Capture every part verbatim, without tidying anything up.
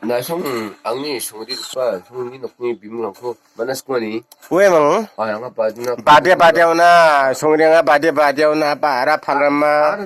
Na song angni songrigipa songni nokni bimungko mana skmani. Ue mang. Ah, anga badina. Badia badia ona, songrianga badia badia ona, ba ara phalrama,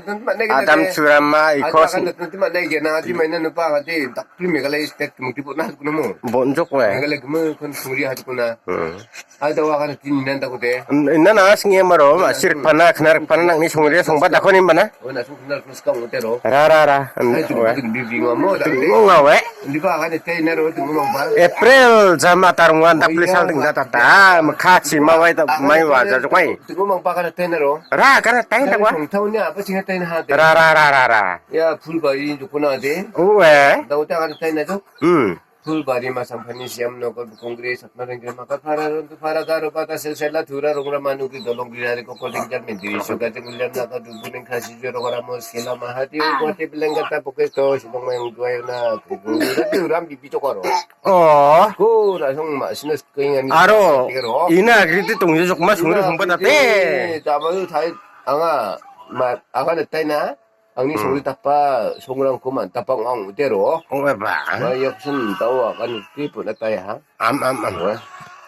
Adam churama, ikos. Nanti mana gena di maina nupa hati dakpli Meghalaya state kemudi bona kuno mo. Bonjok we. Meghalaya kemo kon songri hati kuna. Hmm. Ada wa kan tin nan takote. Inna na singe maro, sir pana, knar pana nangni songri songba dakoni mana. Oh, na song knar pana skang utero. Ra, ra, ra. Hai tu bibi ngamo. Ngomong we. Di ba kan te na ro tu ngomong ba. April jama tarungan dakpli sal ding data ta. Mekha chi mawai ta mai wa ja jokai. Tu ngomong ba kan te na ro. Ra, kan tai ta wa. Song tahu ni apa sing tai na ha te. Ra, ra, ra, ra, ra. Ya, full ba ini tu kuna de. Oh, eh. Tahu ta kan tai na tu. Hmm. Phulbari Masamphani C M Nagar Congress, Satna Rengkir Maka Phara Rontu Phara Garo Pata Selsela Thura Rongra Manuki Dolong Girari Kokol Dingjar Mendiri Suka Jengulyan Naka Dubu Nengkha Sijo Rongora Moskela Mahati Ukwati Belenggata Pokesto Sidong Mayung Duayona Kubu Rati Uram Bibi Cokoro. Oh. Ko rasong ma sinas kengani. Aro. Ina agriti tongjo jokma sungri sungpa tate. Tabalu thai anga ma anga netai na. Angni songri tapa, songrangko man tapa ong-, ong-, utero. Ong-, eba. Ba, yaksun tawa kan ti pun atai ha. Am, am, am. Wah.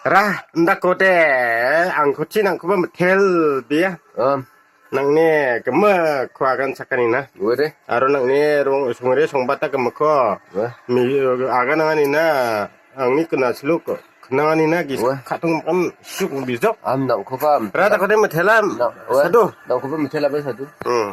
Ra, ndako te, angko chi nangkoba metel bia. Am. Nangni kema kuagan sakani na. Wede. Aro nangni rong songri songbata kemako. Wah. Mi, aga nangani na, angni kena seluk. Kenangani na gis. Wah. Katung am suk bisok. Am nangkoba am. Ra, ndako te metelam. Na, wah. Sadu. Nangkoba metelam sadu. Hmm.